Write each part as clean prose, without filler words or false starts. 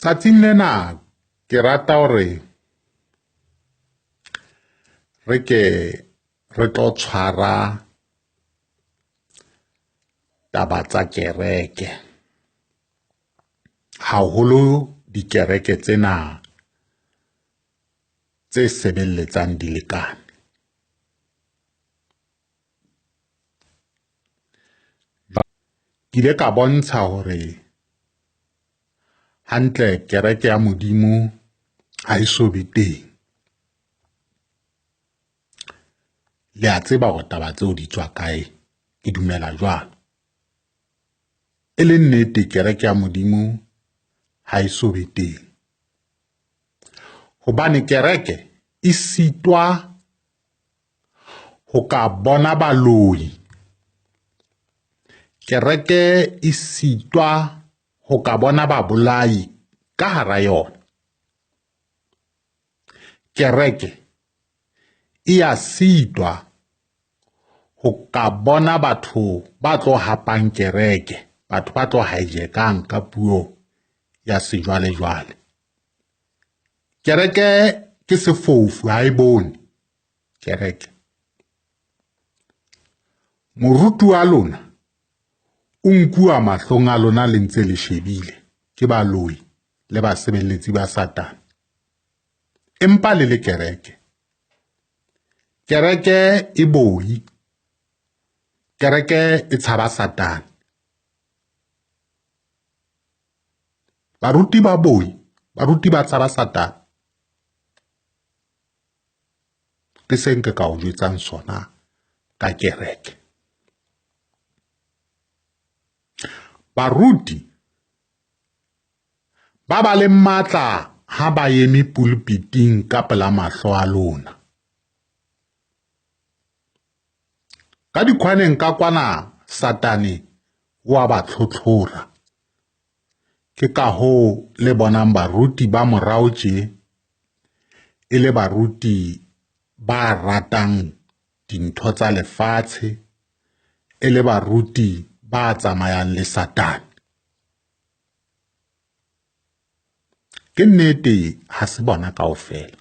Tsatsing lena ke rata hore re ke re tlo tshwara taba tsa kereke, haholo dikereke tsena tse sebeletsang dilekane. Ke ile ka bontsha hore hantle kereke ya Modimo ha e so be teng. Le a tseba hore taba tseo di tswa kae, ke dumela jwalo. E le nnete kereke ya Modimo ha e so be teng hobane kereke e sitwa ho ka bona baloi. Kereke e sitwa ho ka bona babolai ka hara yona. Kereke e a sitwa ho ka bona batho ba tlo hapang kereke, batho ba tlo hijack-ang ka puo ya sejwalejwale. Kereke ke sefofu ha e bone kereke. Moruti wa lona o nkuwa mahlong a lona le ntse le shebile ke baloi le basebeletsi ba Satane. Empa le le kereke. Kereke e boi. Kereke e tshaba Satane. Baruti ba boi, baruti ba tshaba Satane. Ke se nke ka o jwetsang sona ka kereke. Baruti ba ba le matla ha ba eme pulpiting ka pela mahlo a lona. Ka dikhwaneng ka kwana Satane o a ba tlhotlhora. Ke ka hoo le bonang baruti ba morao tje e le baruti ba ratang dintho tsa lefatshe, e le baruti ba tsamayang le Satane. Ke nnete ha se bona kaofela,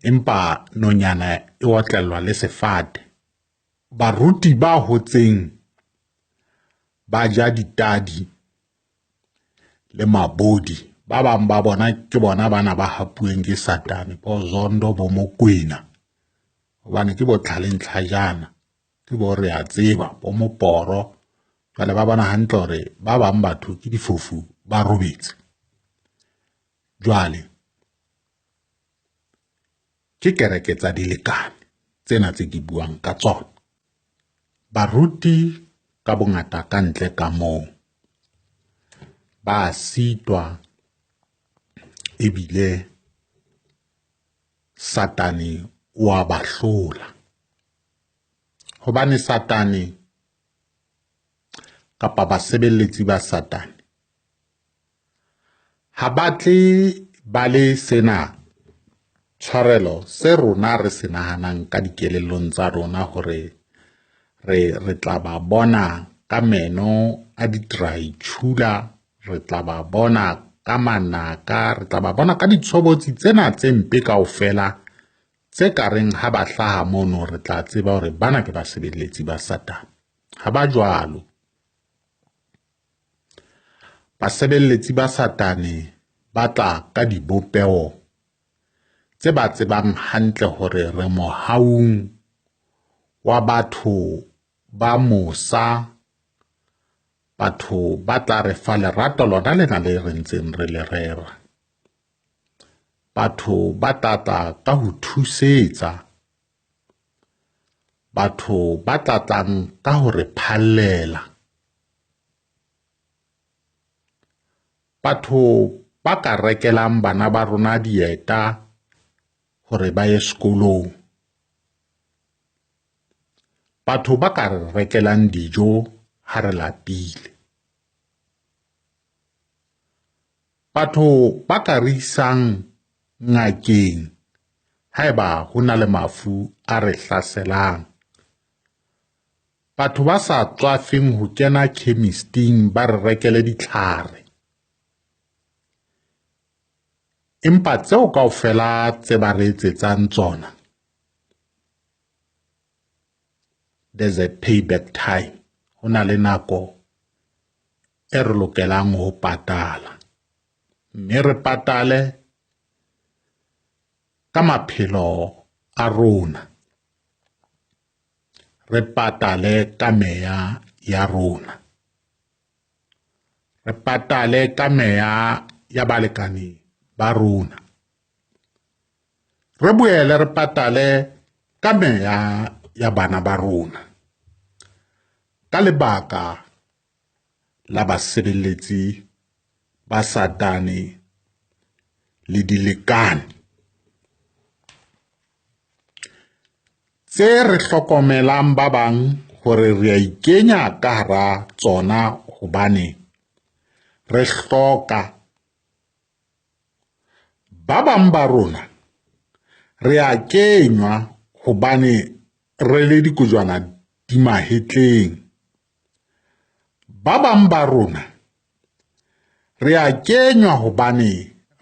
empa nonyana e otlellwa le sefate. Baruti ba hotseng ba ja ditadi le mabodi, ba bang ba bona ke bona bana ba hapuweng ke Satane, bo Zondo, bo Mokwena, hobane ke bo tlhaleng tlhajana, ke bo re a tseba, bo moporo. Jwale ba bona hantle hore ba bang batho ke difofu ba robetse. Jwale ke kereke tsa dilekane tsena tse ke buang ka tsona. Baruti ka bongata ka ntle ka moo ba sitwa ebile Satane o a ba hlola. Hobane Satane kapa basebeletsi ba Satane ha ba tle ba le sena tshwarelo se rona re se nahanang ka dikelellong tsa rona hore re re tla ba bona ka meno a ditraitshula, re tla ba bona ka manaka, re tla ba bona ka ditshobotsi tsena tse mpe kaofela tse ka reng ha ba hlaha mono re tla tseba hore bana ke basebeletsi ba Satane. Ha ba jwalo. Basebeletsi ba Satane ba tla ka dibopeho tse ba tsebang hantle hore re mohaung wa batho ba mosa, batho ba tla re fa lerato lona lena le re ntseng re le rera. Batho ba tla tla ka ho thusetsa, batho ba tla tlang ka ho re phallela, batho ba ka rekelang bana ba rona dieta hore ba ye sekolong, batho ba ka re rekelang dijo ha re lapile, batho ba ka re isang ngakeng haeba ho na le mafu a re hlaselang, batho ba sa tswafeng ho kena chemisting ba re rekele ditlhare. Empa tseo kaofela tse ba re etsetsang tsona, there's a payback time. Ho na le nako e re lokelang ho patala, mme re patale ka maphelo a rona, re patale ka meya ya rona, re patale ka meya ya balekane ba rona, re boele re patale ka meya ya bana ba rona ka lebaka la basebeletsi ba Satane le dilekane tse re hlokomelang ba bang hore re a ikenya ka hara tsona hobane re hloka. Ba bang ba rona re a kenywa hobane re le dikojwana di mahetleng. Ba bang ba rona re a kenywa hobane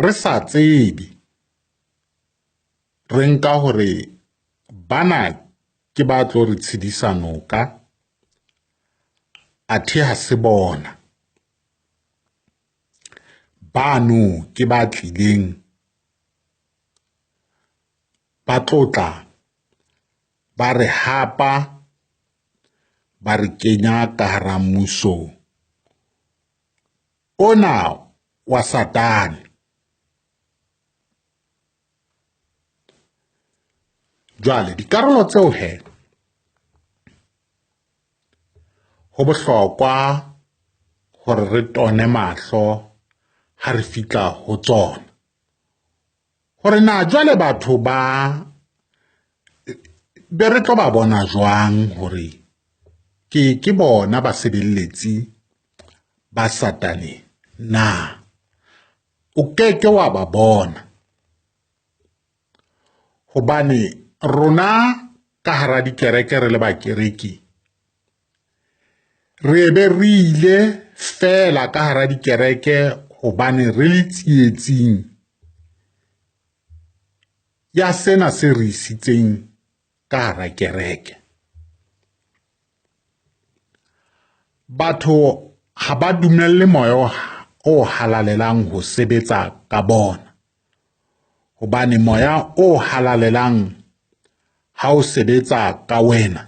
re sa tsebe, re nka hore bana ke ba tlo re tshedisa noka, athe ha se bona. Bano ke ba tlileng ba tlotla ba re hapa, ba re kenya ka hara mmuso ona wa Satane. Jwale dikarolo tseo he ho bohlokwa hore re tone mahlo ha re fihla ho tsona, hore na jwale batho ba be re tlo ba bona jwang hore ke bona basebeletsi ba Satane na? O keke wa ba bona hobane rona ka hara dikereke re le bakereki re be re ile feela ka hara dikereke hobane re le tsietsing ya sena se re isitseng ka hara kereke. Batho ha ba dumelle moya o halalelang ho sebetsa ka bona, hobane moya o halalelang ha o sebetsa ka wena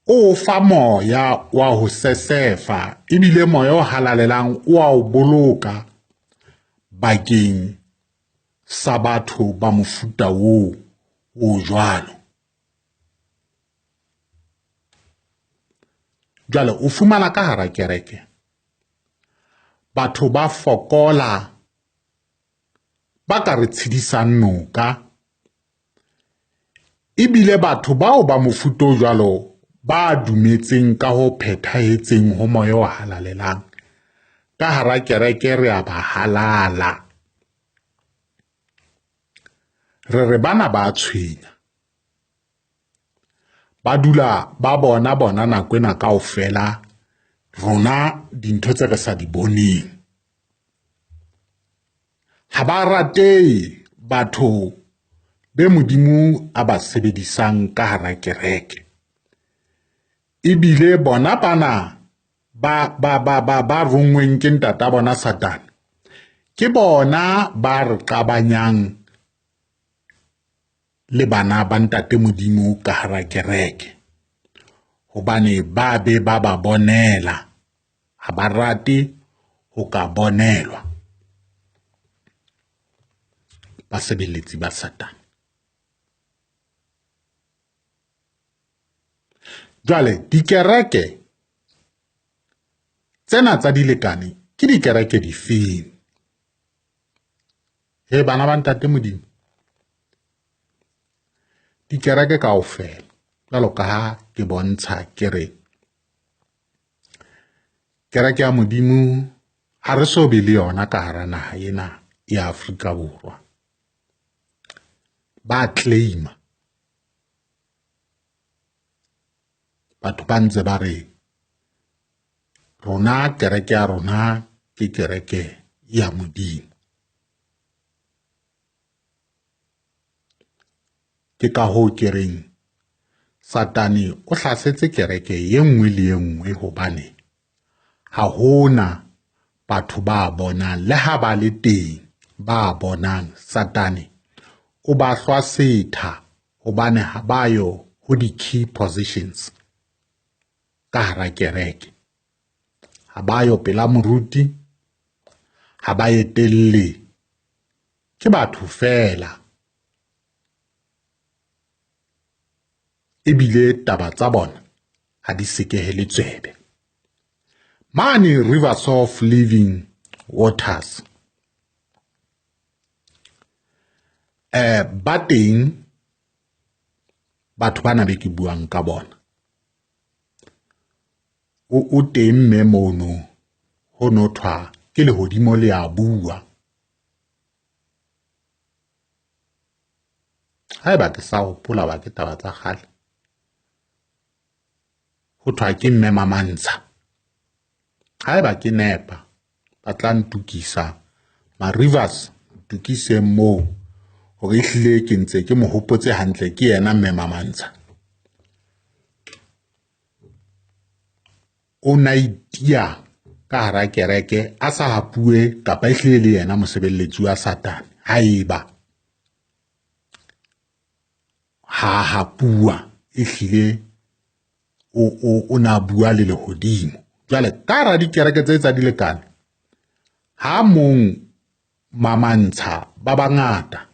o fa moya wa ho sesefa, ebile moya o halalelang o a o boloka bakeng sa batho ba mofuta oo o jwalo. Jwale o fumana ka hara kereke batho ba fokola ba ka re tshedisang noka, ebile batho bao ba mofuta o jwalo ba dumetseng ka ho phethahetseng ho moya o halalelang ka hara kereke re a ba halala. Re re bana ba tshwenya, ba dula ba bona bona nako ena kaofela rona dintho tse re sa di boneng. Ha ba ratehe batho be Modimo a ba sebedisang ka hara kereke, ebile bona bana ba rongweng ke ntata bona Satane ke bona ba re qabanyang le bana ba ntate Modimo ka hara kereke, hobane ba be ba ba bonela, ha ba rate ho ka bonelwa basebeletsi ba Satane. Jwale dikereke tsena tsa dilekane ke dikereke difeng? He bana ba ntate Modimo, dikereke kaofela jwalo ka ha ke bontsha ke re kereke ya Modimo ha re so be le yona ka hara naha ena ya Afrika Borwa. Ba claima batho ba ntse ba re rona kereke ya rona ke kereke ya Modimo. Ke ka hoo ke reng Satane o hlasetse kereke ye nngwe le ye nngwe hobane ha hona batho ba bonang le ha ba le teng ba bonang Satane o ba hlwa setha hobane ha ba yo ho di-key positions ka hara kereke. Ha ba yo pela moruti, ha ba etelle, ke batho feela. Ebile taba tsa bona ha di sekehele tsebe. Mane Rivers of Living Waters ba teng batho bana be ke buang ka bona. O teng mme mono ho no thwa ke lehodimo le a bua. Haeba ke sa hopola ba ke taba tsa kgale, ho thwa ke mme Mamantsha. Haeba ke nepa ba tla ntukisa ma-Rivers ntukiseng moo hore ehlile ke ntse ke mo hopotse hantle ke yena mme Mamantsha. O na itia ka hara kereke a sa hapuwe kapa ehlile le yena mosebelletsi wa Satane. Haeba ha hapuwa ehlile o na bua le lehodimo. Jwale ka hara dikereke tse tsa dilekane ha mong Mamantsha ba bangata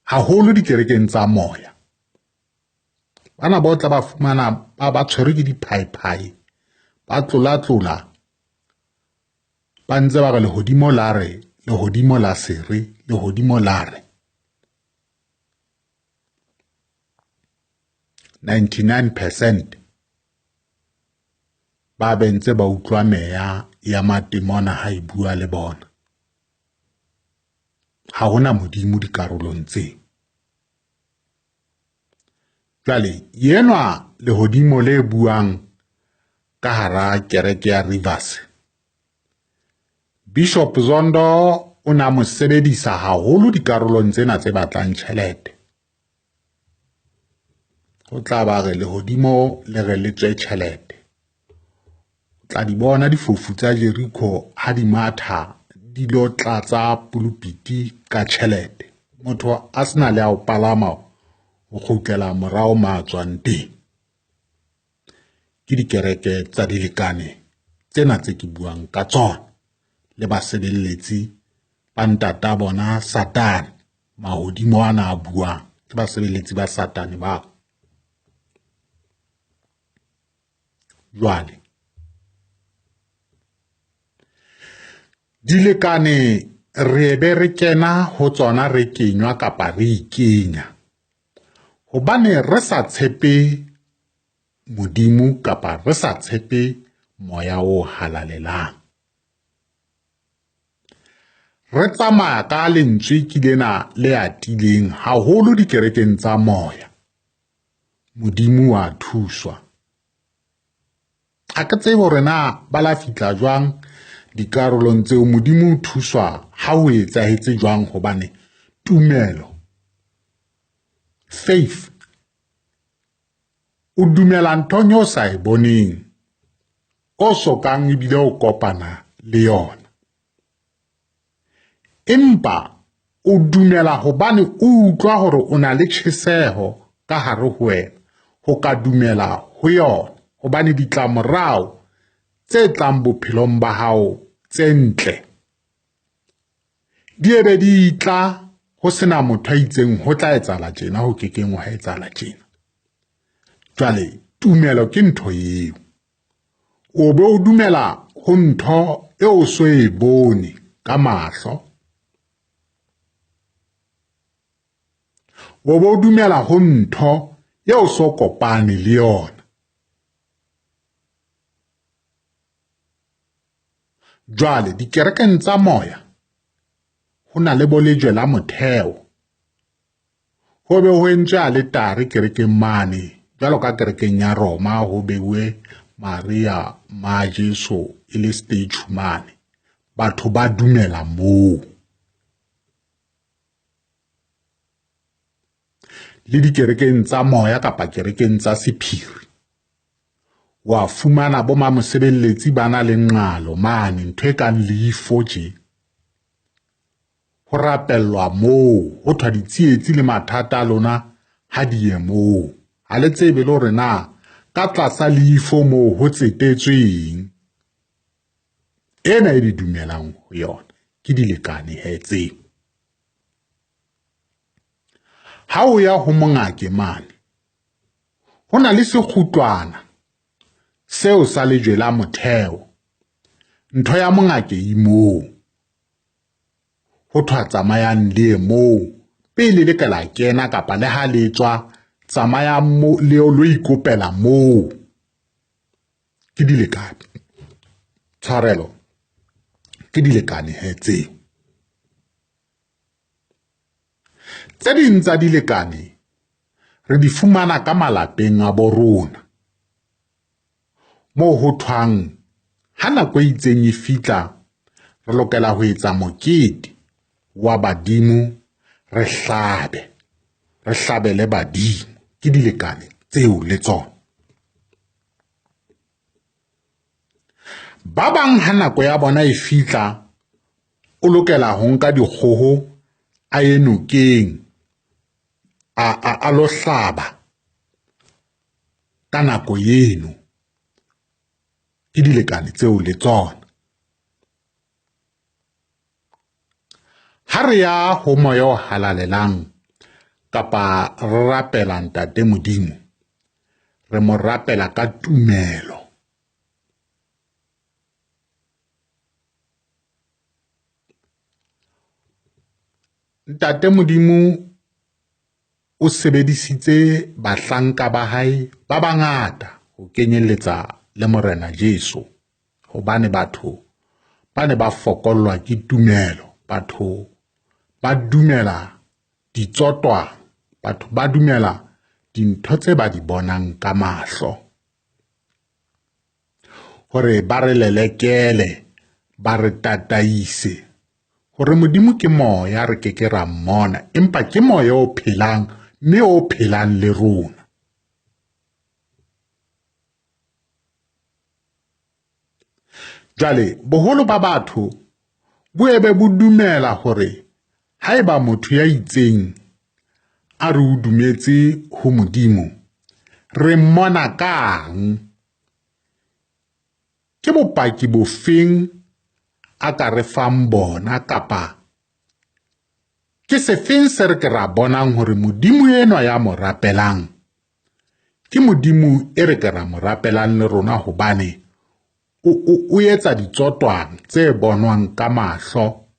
haholo dikerekeng tsa moya. Bana ba o tla ba fumana ba tshwerwe ke diphaiphai, ba tlolatlola, ba ntse ba re lehodimo la re, lehodimo la se re, lehodimo la re. 99% ba be ntse ba utlwa meya ya matemona ha e bua le bona. Ha hona Modimo dikarolong tseo. Jwale yenwa lehodimo le buang ka hara kereke ya Rivers, Bishop Zondo o na mo sebedisa haholo dikarolong tsena tse batlang tjhelete. O tla ba re lehodimo le re le tswe tjhelete. O tla di bona difofu tsa Jericho ha di matha di lo tlatsa pulupiti ka tjhelete. Motho a sena le a o palama ho kgutlela morao ma tswang teng. Ke dikereke tsa dilekane tsena tse ke buang ka tsona le basebelletsi ba ntata bona Satane, mahodimo ana a buang ke basebelletsi ba Satane bao. Jwale dilekane re be re kena ho tsona re kenywa kapa re ikenya hobane re sa tshepe Modimo kapa re sa tshepe moya o halalelang. Re tsamaya ka lentswe ke lena le atileng haholo dikerekeng tsa moya. Modimo wa thuswa. Ha ke tsebe hore na ba la fihla jwang dikarolong tseo. Modimo o thuswa ha ho etsahetse jwang, hobane tumelo, faith, o dumela nthong eo sa e boneng, o sokang ebile o kopana le yona. Empa o dumela hobane o utlwa hore o na le tjheseho ka hare ho wena ho ka dumela ho yona, hobane ditlamorao tse tlang bophelong ba hao tse ntle di ebe di tla ho sena motho a itseng ho tla etsahala tjena, ho kekeng ha etsahala tjena. Jwale tumelo ke ntho eo. O be o dumela ho ntho eo o so e bone ka mahlo. O be o dumela ho ntho eo o so kopane le yona. Jwale dikerekeng tsa moya ho na le bolejwe la motheo. Ho be ho entswe aletare kerekeng mane, jwalo ka kerekeng ya Roma ho beuwe Maria ma Jesu e le statue mane. Batho ba dumela moo. Le dikerekeng tsa moya kapa kerekeng tsa sephiri, wa fumana bo mamosebeletsi ba na le nqalo mane, ntho e kang leifo tje. Ho rapellwa moo, ho thwa ditsietsi le mathata a lona ha di ye moo. Ha le tsebe le hore na ka tlasa leifo moo ho tsetetsweng. Ena e di dumelang ho yona ke dilekane he tseo. Ha o ya ho mongake mane, ho na le sekgutlwana seo sa lejwe la motheo. Ntho ya mongake e moo. Ho thwa tsamayang le ye moo pele le ka la kena kapa le ha le tswa, tsamayang le lo ikopela moo. Ke dilekane. Tshwarelo, ke dilekane he tseo. Tse ding tsa dilekane re di fumana ka malapeng a bo rona, moo ho thwang ha nako e itseng e fihla re lokela ho etsa mokete wa badimo, re hlabe, re hlabele badimo. Ke dilekane tseo le tsona. Ba bang ha nako ya bona e fihla, o lokela ho nka dikgoho a ye nokeng, a lo hlaba ka nako eno. Ke dilekane tseo le tsona. Ha re ya ho moya o halalelang kapa re rapela Ntate Modimo, re mo rapela ka tumelo. Ntate Modimo o sebedisitse bahlanka ba hae ba bangata ho kenyelletsa le Morena Jesu, hobane batho ba ne ba fokollwa ke tumelo. Batho ba dumela ditsotwang, batho ba dumela dintho tse ba di bonang ka mahlo, hore ba re lelekele, ba re tataise, hore Modimo ke moya, re ke ke ra mmona, empa ke moya o phelang, mme o phelang le rona. Jwale boholo ba batho bo ebe bo dumela hore haeba motho ya itseng a re o dumetse ho Modimo, re mmona kang? Ke bopaki bofeng a ka re fang bona, kapa ke sefeng se re ke ra bonang hore Modimo enwa ya mo rapelang ke Modimo e re ke ra mo rapelang le rona, hobane o etsa ditsotwang tse bonwang ka mahlo.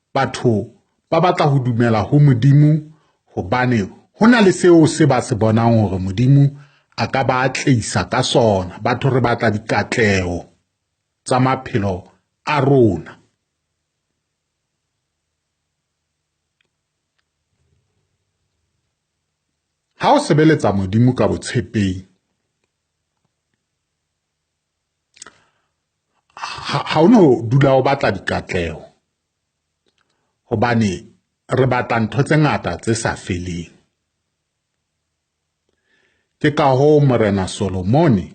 Batho ba batla ho dumela ho Modimo hobane ho na le seo se ba se bonang hore Modimo a ka ba atleisa ka sona. Batho re batla dikatleho tsa maphelo a rona. Ha o sebeletsa Modimo ka botshepehi, ha o no dula o batla dikatleho, hobane re batla ntho tse ngata tse sa feleng. Ke ka hoo Morena Solomone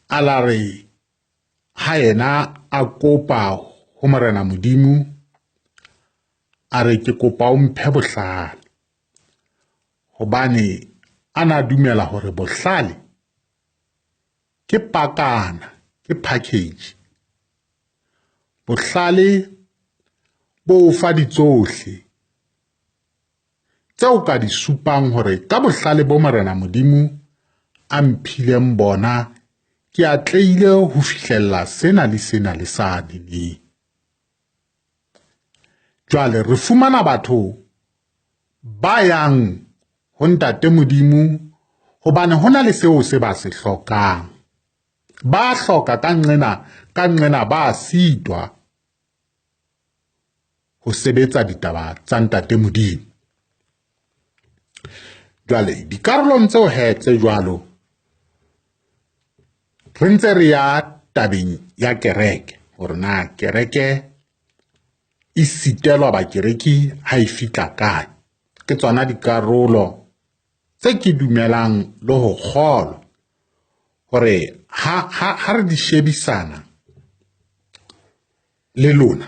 a la re ha yena a kopa ho Morena Modimo, a re ke kopa o mphe bohlale, hobane a na dumela hore bohlale ke pakana, ke package. Bohlale bo o fa ditsohle tseo ka di supang hore ka bohlale bo Morena Modimo a mphileng bona ke atlehile ho fihlella sena le sena le sane neng. Jwale re fumana batho ba yang ho Ntate Modimo hobane ho na le seo se ba se hlokang. Ba hloka ka nqena, ka nqena ba sitwa ho sebetsa ditaba tsa Ntate Modimo. Jwale dikarolong tseo he tse jwalo, re ntse re ya tabeng ya kereke. Hore na kereke e sitelwa bakereki ha e fihla kae. Ke tsona dikarolo tse ke dumelang le ho kgolwa hore ha re di shebisana le lona,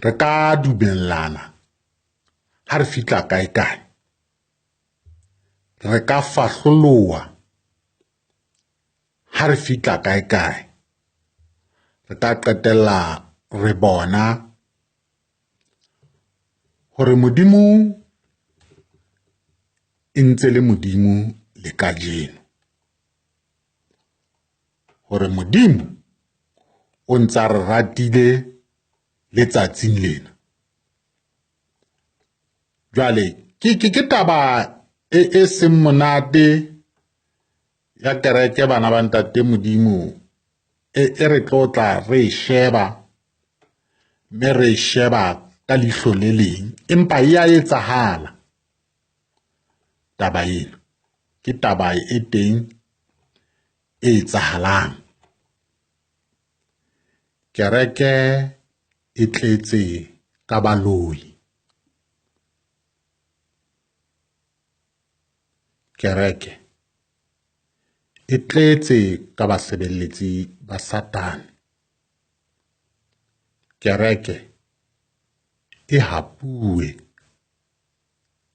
re ka dumellana ha re fihla kae kae. Re ka fahloloha ha re fihla kae kae. Re ka qetella re bona hore Modimo e ntse le Modimo le kajeno. Hore Modimo o ntsa re ratile letsatsing lena. Jwale ke taba e seng monate ya kereke bana ba ntate Modimo e re tlo tla re e sheba, mme re e sheba ka leihlo le leng, empa e a etsahala taba ena. Ke taba e teng e etsahalang. Kereke e tletse ka baloi. Kereke e tletse ka basebeletsi ba Satane. Kereke e hapuwe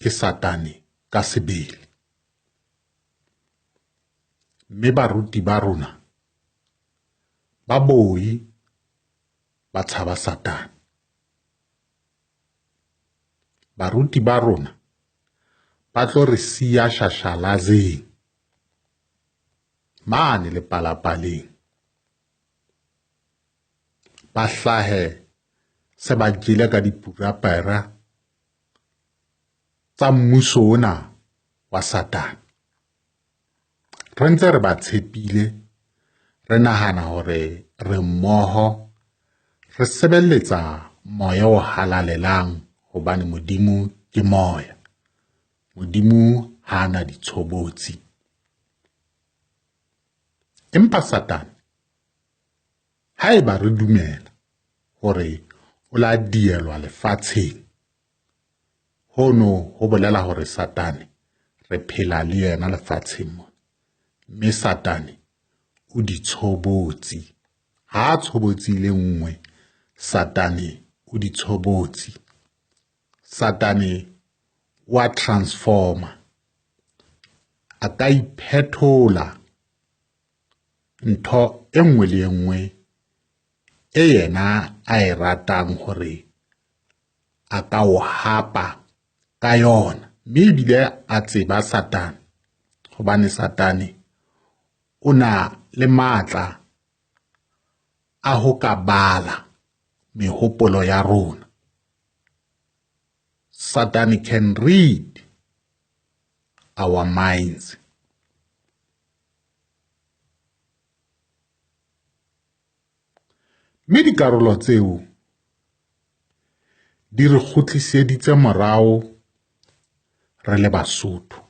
ke Satane ka sebele. Mme baruti ba rona ba boi ba tshaba Satane. Baruti ba rona ba tlo re siya shashalazeng mane lepalapaleng, ba hlahe se ba jele ka dipurapera tsa mmuso ona wa Satane. Re ntse re ba tshepile, re nahana hore re mmoho, re sebeletsa moya o halalelang hobane Modimo ke moya. Modimo ha a na ditshobotsi. Empa Satane, haeba re dumela hore o la dielwa lefatsheng, hono ho bolela hore Satane re phela le yena lefatsheng mona. Mme Satane o ditshobotsi. Ha tshobotsi le nngwe, Satane o ditshobotsi. Satane wa transformer. A ka iphethola ntho e nngwe le e nngwe e yena a e ratang hore a ka o hapa ka yona. Mme ebile a tseba Satane, hobane Satane o na le matla a ho ka bala mehopolo ya rona. Satane can read our minds. Mme dikarolo tseo di re kgutliseditse morao re le Basotho.